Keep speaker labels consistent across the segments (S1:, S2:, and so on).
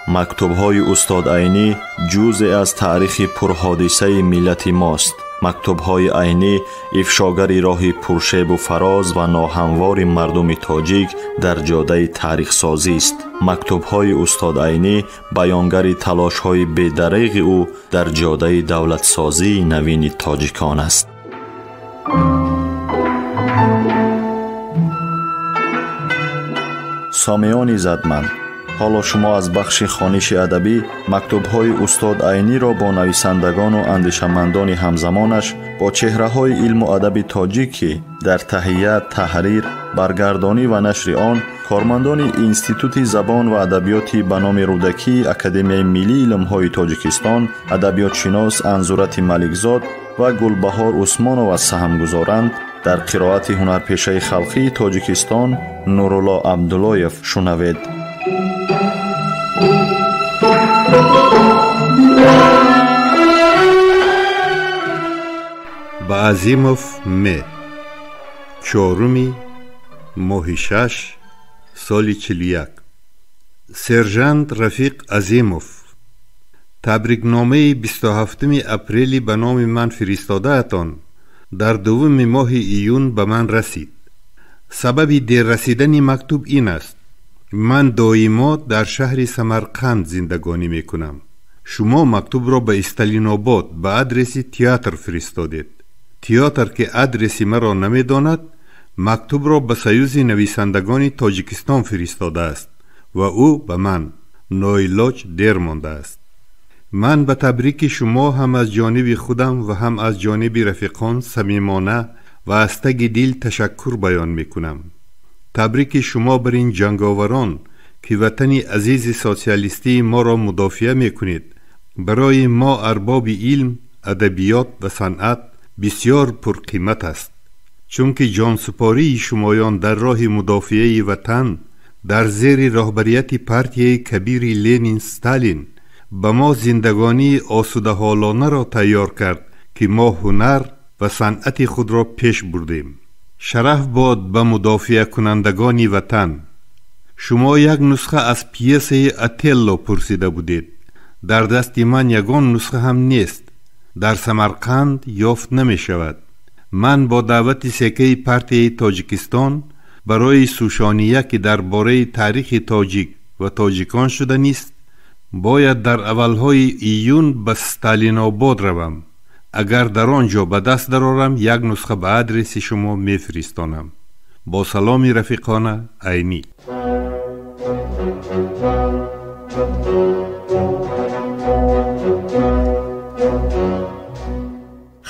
S1: Мактубҳои устод Айнӣ ҷузъе аз таърихи пурҳодисаи миллати мост. Мактубҳои Айнӣ ифшогари роҳи пуршебу фароз ва ноҳамвори мардуми тоҷик дар ҷодаи таърихсозист. Мактубҳои устод Айнӣ баёнгари талошҳои бедареғи ӯ дар ҷодаи давлатсозии навини тоҷикон аст. Сомиёни задманд, ҳоло шумо аз бахши хониши адабӣ мактубҳои устод Айниро бо нависандагону андешамандони ҳамзамонаш, бо чеҳраҳои илму адаби тоҷик, ки дар таҳия, таҳрир, баргардонӣ ва нашри он кормандони Институти забон ва адабиёти ба номи Рӯдакии Академияи миллии илмҳои Тоҷикистон, адабиётшинос Анзурати Маликзод ва Гулбаҳор Усмонова саҳм гузоранд, дар қироати ҳунарпешаи халқии Тоҷикистон Нурулло Абдуллоев шунавед.
S2: Ба Азимов М. 4 моҳи 6 соли 41. Сержант Рафиқ Азимов, табрикномаи 27 апрели ба номи ман фиристодаатон дар 2 моҳи июн ба ман расид. Сабаби дер расидани мактуб ин аст: ман доимо дар шаҳри Самарқанд зиндагонӣ мекунам. Шумо мактубро ба Сталинобод ба адреси театр фиристодед. Театр, ки адреси маро намедонад, мактубро ба Союзи нависандагони Тоҷикистон фиристодааст ва ӯ ба ман ноилоҷ дер мондааст. Ман ба табрики шумо ҳам аз ҷониби худам ва ҳам аз ҷониби рафиқон самимона ва аз таги дил ташаккур баён мекунам. Табрики шумо бар ин ҷанговарон, ки ватани азизи социалистии моро мудофиа мекунед, барои мо арбоби илм, адабиёт ва санъат бисёр пурқимат аст, чунки ҷонсупории шумоён дар роҳи мудофиаи ватан дар зери роҳбарияти партияи кабири Ленин Сталин ба мо зиндагонии осудаҳолонаро тайёр кард, ки мо ҳунар ва санъати худро пеш бурдем. Шараф бод ба мудофиакунандагони ватан. Шумо як нусха аз пьесаи Отелло пурсида будед. Дар дасти ман ягон нусха ҳам нест. Дар Самарқанд ёфт намешавад. Ман бо даъвати секаи партияи Тоҷикистон барои сӯшония, ки дар бораи таърихи тоҷик ва тоҷикон шуданист, бояд дар аввалҳои июн ба Сталинобод равам. Агар дар он ҷо ба даст дарорам, як нусха ба адреси шумо мефиристонам. Бо саломи рафиқона, Айнӣ.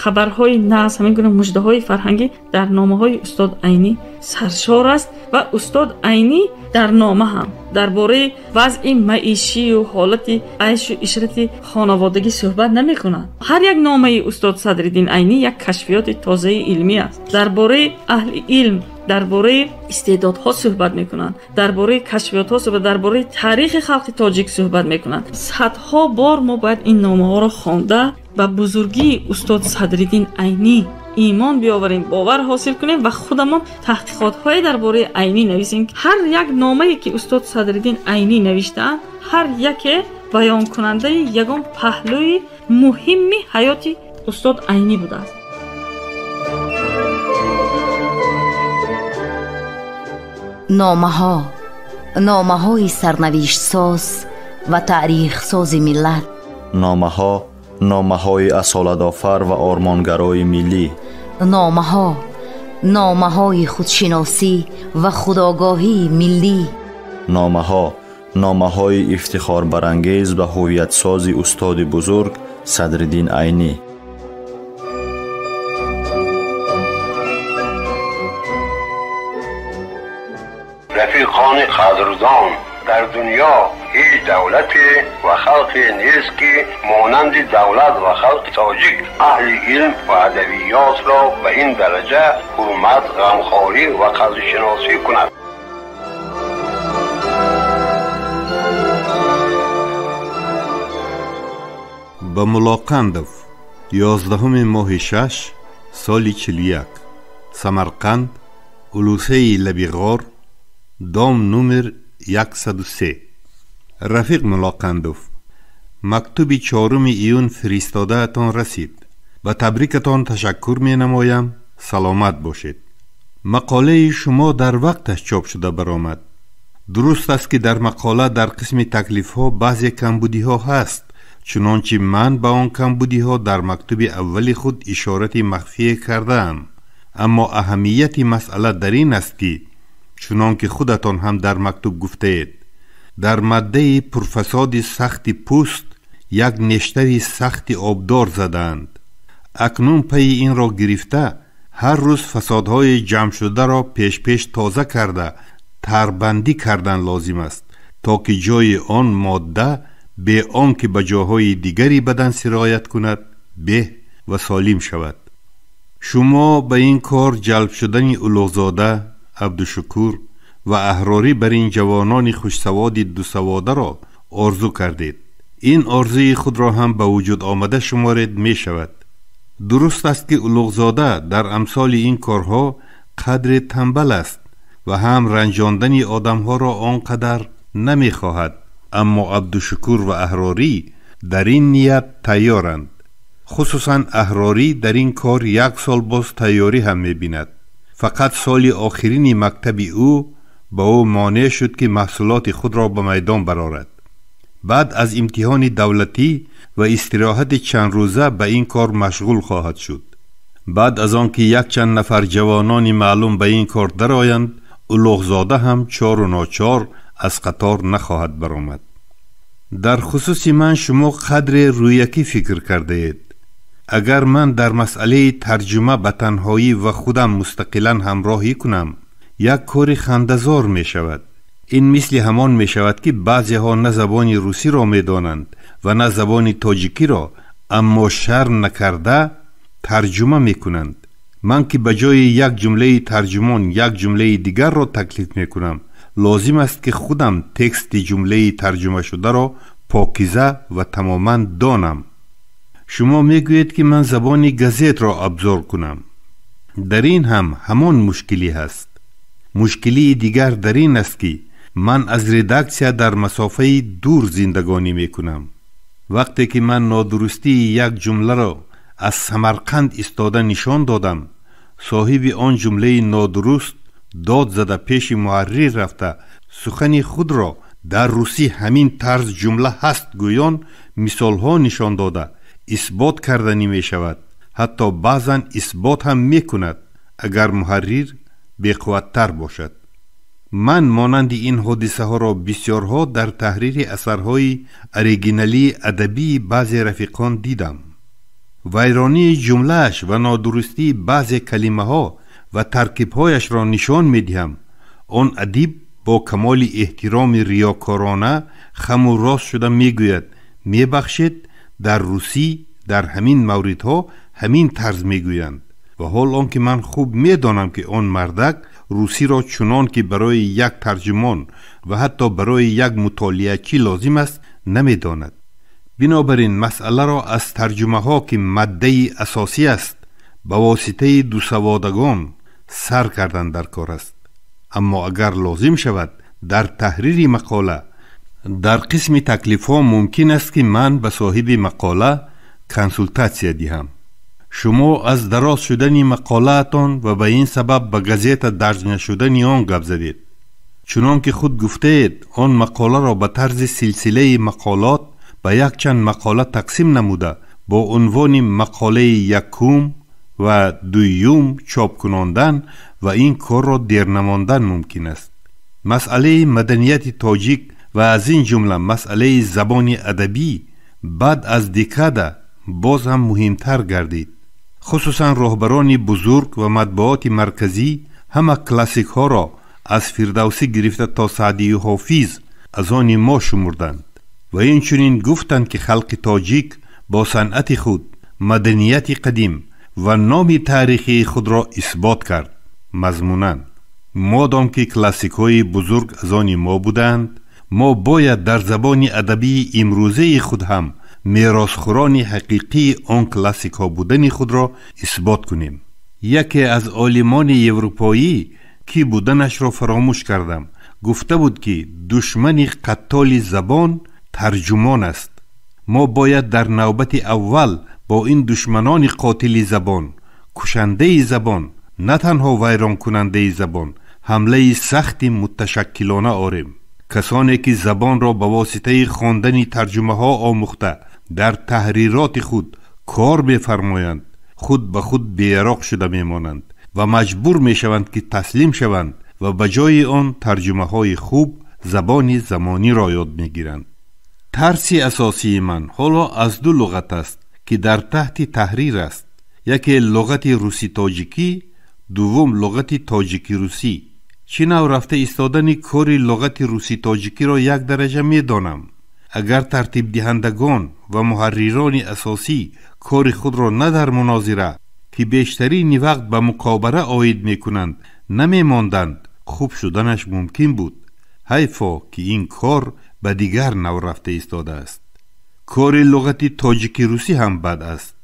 S3: Хабарҳои нағз, ҳамин гуна муждаҳои фарҳангӣ дар номаҳои устод Айнӣ саршор аст ва устод Айнӣ дар нома ҳам дар бораи вазъи маишию ҳолати айшу ишрати хонаводагӣ суҳбат намекунад. Ҳар як номаи устод Садриддин Айнӣ як кашфиёти тозаи илмӣ аст. Дар бораи аҳли илм, дар бораи истеъдодҳо суҳбат мекунанд, дар бораи кашфиётҳо суҳбат, дар бораи таърихи халқи тоҷик суҳбат мекунанд. Садҳо бор мо бояд ин номаҳоро хонда ба бузургии устод Садриддин Айнӣ имон биёварем, бовар ҳосил кунем ва худамон таҳқиқотҳое дар бораи Айнӣ нависем. Ҳар як номае ки устод Садриддин Айнӣ навиштаанд, ҳар яке баёнкунандаи ягон паҳлӯи муҳимми ҳаёти устод Айнӣ будааст.
S4: Номаҳо, номаҳои сарнавиштсоз ва таърихсози миллат.
S1: Номаҳо, номаҳои асолатофар ва ормонгарои миллӣ.
S4: Номаҳо, номаҳои худшиносӣ ва худогоҳии миллӣ.
S1: Номаҳо, номаҳои ифтихорбарангез ва ҳувиятсози устоди бузург Садриддин Айнӣ.
S5: Рафиқони қадрдон, дар дунё ҳеҷ давлате ва халқе нест, ки монанди давлат ва халқи тоҷик аҳли илм ва адабиётро ба ин дараҷа ҳурмат, ғамхорӣ ва қадршиносӣ кунад.
S2: Ба Мулоқандов 11 моҳи 6 соли 41, Самарқанд, улусаи Лабиғор, дом номер 103. Рафиқ Мулоқандов, мактуби 4 июн фиристодаатон расид. Ба табрикатон ташаккур менамоям. Саломат бошед. Мақолаи шумо дар вақташ чоп шуда баромад. Дуруст аст, ки дар мақола дар қисми таклифҳо баъзе камбудиҳо ҳаст, чунончи ман ба он камбудиҳо дар мактуби аввали худ ишорати махфие кардаам. Аммо аҳамияти масъала дар ин аст, ки чунон ки худатон ҳам дар мактуб гуфтаед, дар маддаи пурфасоди сахти пӯст як нештари сахти обдор задаанд. Акнун пайи инро гирифта ҳар рӯз фасодҳои ҷамъшударо пешпеш тоза карда тарбандӣ кардан лозим аст, то ки ҷои он модда бе он ки ба ҷоҳои дигари бадан сироят кунад, беҳ ва солим шавад. Шумо ба ин кор ҷалб шудани Улуғзода, Абдушукур ва Аҳрорӣ бар ин ҷавонони хушсаводи дусаводаро орзу кардед. Ин орзуи худро ҳам ба вуҷуд омада шуморед мешавад. Дуруст аст, ки Улуғзода дар амсоли ин корҳо қадре танбал аст ва ҳам ранҷондани одамҳоро он қадар намехоҳад, аммо Абдушукур ва Аҳрорӣ дар ин ният тайёранд. Хусусан Аҳрорӣ дар ин кор як сол боз тайёрӣ ҳам мебинад. Фақат соли охирини мактаби ӯ ба ӯ монеъ шуд, ки маҳсулоти худро ба майдон барорад. Баъд аз имтиҳони давлатӣ ва истироҳати чандрӯза ба ин кор машғул хоҳад шуд. Баъд аз он ки якчанд нафар ҷавонони маълум ба ин кор дароянд, Улуғзода ҳам чору ночор аз қатор нахоҳад баромад. Дар хусуси ман шумо қадре рӯякӣ фикр кардаед. Агар ман дар масъалаи тарҷума ба танҳоӣ ва худам мустақилан ҳамроҳӣ кунам, як кори хандазор мешавад. Ин мисли ҳамон мешавад, ки баъзеҳо на забони русиро медонанд ва на забони тоҷикиро, аммо шарм накарда тарҷума мекунанд. Ман ки ба ҷои як ҷумлаи тарҷумон як ҷумлаи дигарро таклиф мекунам, лозим аст, ки худам тексти ҷумлаи тарҷумашударо покиза ва тамоман донам. Шумо мегӯед, ки ман забони газетро абзор кунам. Дар ин ҳам ҳамон мушкилӣ ҳаст. Мушкилии дигар дар ин аст, ки ман аз редаксия дар масофаи дур зиндагонӣ мекунам. Вақте ки ман нодурустии як ҷумларо аз Самарқанд истода нишон додам, соҳиби он ҷумлаи нодуруст дод зада пеши муҳаррир рафта сухани худро дар русӣ ҳамин тарз ҷумла ҳаст гӯён мисолҳо нишон дода исбот карданӣ мешавад. Ҳатто баъзан исбот ҳам мекунад, агар муҳаррир беқувваттар бошад. Ман монанди ин ҳодисаҳоро бисёрҳо дар таҳрири асарҳои оригиналии адабии баъзе рафиқон дидам. Вайронии ҷумлааш ва нодурустии баъзе калимаҳо ва таркибҳояшро нишон медиҳам. Он адиб бо камоли эҳтироми риёкорона хаму рост шуда мегӯяд: мебахшед, дар русӣ дар ҳамин мавридҳо ҳамин тарз мегӯянд. Ва ҳол он ки ман хуб медонам, ки он мардак русиро чунон ки барои як тарҷумон ва ҳатто барои як мутолиачӣ лозим аст намедонад. Бинобар ин масъаларо аз тарҷумаҳо, ки маддаи асосӣ аст, ба воситаи дусаводагон сар кардан дар кор аст. Аммо агар лозим шавад, дар таҳрири мақола дар қисми таклифҳо мумкин аст, ки ман ба соҳиби мақола консултатсия диҳам. Шумо аз дароз шудани мақолаатон ва ба ин сабаб ба газета дарҷ нашудани он гап задед. Чунон ки худ гуфтаед, он мақоларо ба тарзи силсилаи мақолот ба якчанд мақола тақсим намуда бо унвони мақолаи якум ва дуюм чоп кунондан ва ин корро дер намондан мумкин аст. Масъалаи маданияти тоҷик ва аз ин ҷумла масъалаи забони адабӣ баъд аз декада боз ҳам муҳимтар гардид. Хусусан роҳбарони бузург ва матбуоти марказӣ ҳама классикҳоро аз Фирдавсӣ гирифта то Саъдию Ҳофиз аз они мо шумурданд ва инчунин гуфтанд, ки халқи тоҷик бо санъати худ маданияти қадим ва номи таърихии худро исбот кард. Мазмунан модом ки классикҳои бузург аз они мо буданд, мо бояд дар забони адабии имрӯзаи худ ҳам меросхӯрони ҳақиқии он классикҳо будани худро исбот кунем. Яке аз олимони европоӣ, ки буданашро фаромӯш кардам, Гуфта буд, ки душмани қаттоли забон тарҷумон аст. Мо бояд дар навбати аввал бо ин душманони қотили забон, кушандаи забон, на танҳо вайронкунандаи забон, ҳамлаи сахти муташаккилона орем. Касоне ки забонро ба воситаи хондани тарҷумаҳо омӯхта, дар таҳрироти худ кор мефармоянд, худ ба худ беяроқ шуда мемонанд ва маҷбур мешаванд, ки таслим шаванд ва ба ҷои он тарҷумаҳои хуб забони замониро ёд мегиранд. Тарси асосии ман ҳоло аз ду луғат аст, ки дар таҳти таҳрир аст. Яке луғати русӣ-тоҷикӣ, дуввум луғати тоҷикӣ-русӣ. Чӣ нав рафта истодани кори луғати русӣ-тоҷикиро як дараҷа медонам. Агар тартибдиҳандагон ва муҳаррирони асосӣ кори худро на дар мунозира, ки бештарини вақт ба мукобара оид мекунанд, намемонданд, хуб шуданаш мумкин буд. Ҳайфо, ки ин кор ба дигар нав рафта истодааст. Кори луғати тоҷикӣ-русӣ ҳам бад аст.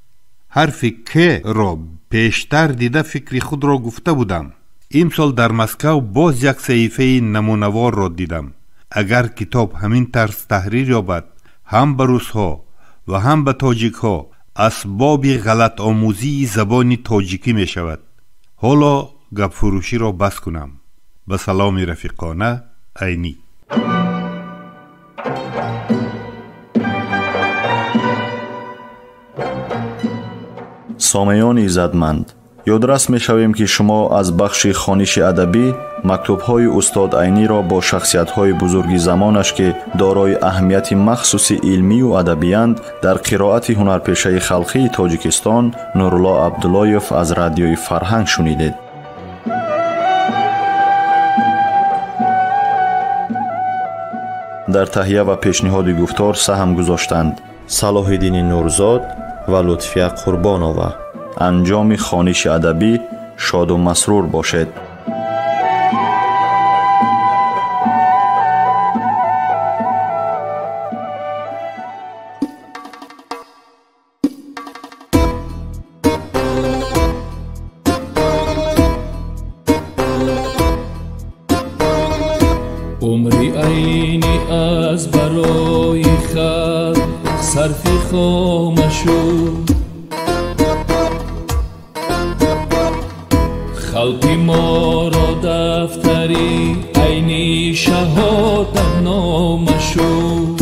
S2: Ҳарфи к-ро пештар дида фикри худро гуфта будам. Имсол дар Москав боз як саҳифаи намунаворро дидам. Агар китоб ҳамин тарз таҳрир ёбад, ҳам ба русҳо ва ҳам ба тоҷикҳо асбоби ғалатомӯзии забони тоҷикӣ мешавад. Ҳоло гапфурӯширо бас кунам. Ба саломи рафиқона, Айнӣ.
S1: Сомеёни иззатманд, ёдрас мешавем, ки шумо аз бахши хониши адабӣ мактубҳои устод Айниро бо шахсиятҳои бузурги замонаш, ки дорои аҳамияти махсуси илмию адабиянд, дар қироати ҳунарпешаи халқии Тоҷикистон Нурулло Абдуллоев аз радиои Фарҳанг шунидед. Дар таҳия ва пешниҳоди гуфтор саҳм гузоштанд Салоҳиддини Нурзод ва Лутфия Қурбонова. Анҷоми хониши адабӣ шоду масрур бошед.
S6: Умри Айнӣ аз барои халқ сарфи хома шуд. Халқи моро дафтари Айнӣ шаҳодатнома шуд.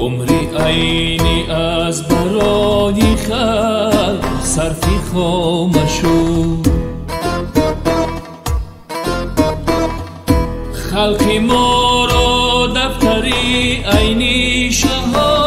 S6: Умри Айнӣ аз барои халқ сарфи хома шуд. Халқи моро дафтари Айнӣ шаҳодатнома